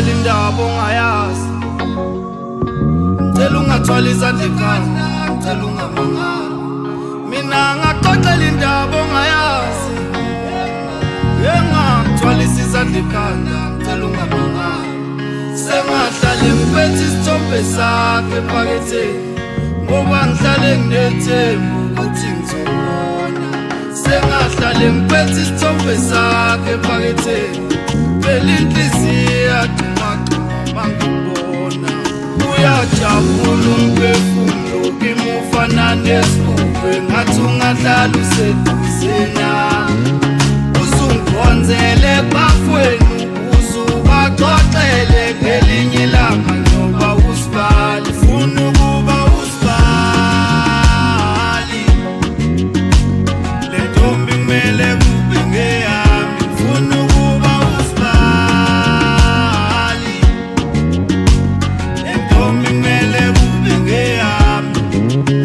Ngakuxoxela indaba ongayazi. Ngicela ungathwali izandla ekhanda, ngicela ungamangali. Mina ngakuxoxela indaba ongayazi. Engakuthwalisa izandla ekhanda, ngicela ungamangali. Sengahlale ngiphethe isithombe sakhe ephaketheni, ngoba ngihlale nginethemba ukuthi ngizobona. Sengahlale ngiphethe isithombe sakhe ephaketheni, phela inhliziyo iyagxumagxuma mangibona. Uyajabula umphefumulo kimi, ufana nesibukwe, ngathi ungahlala useduze.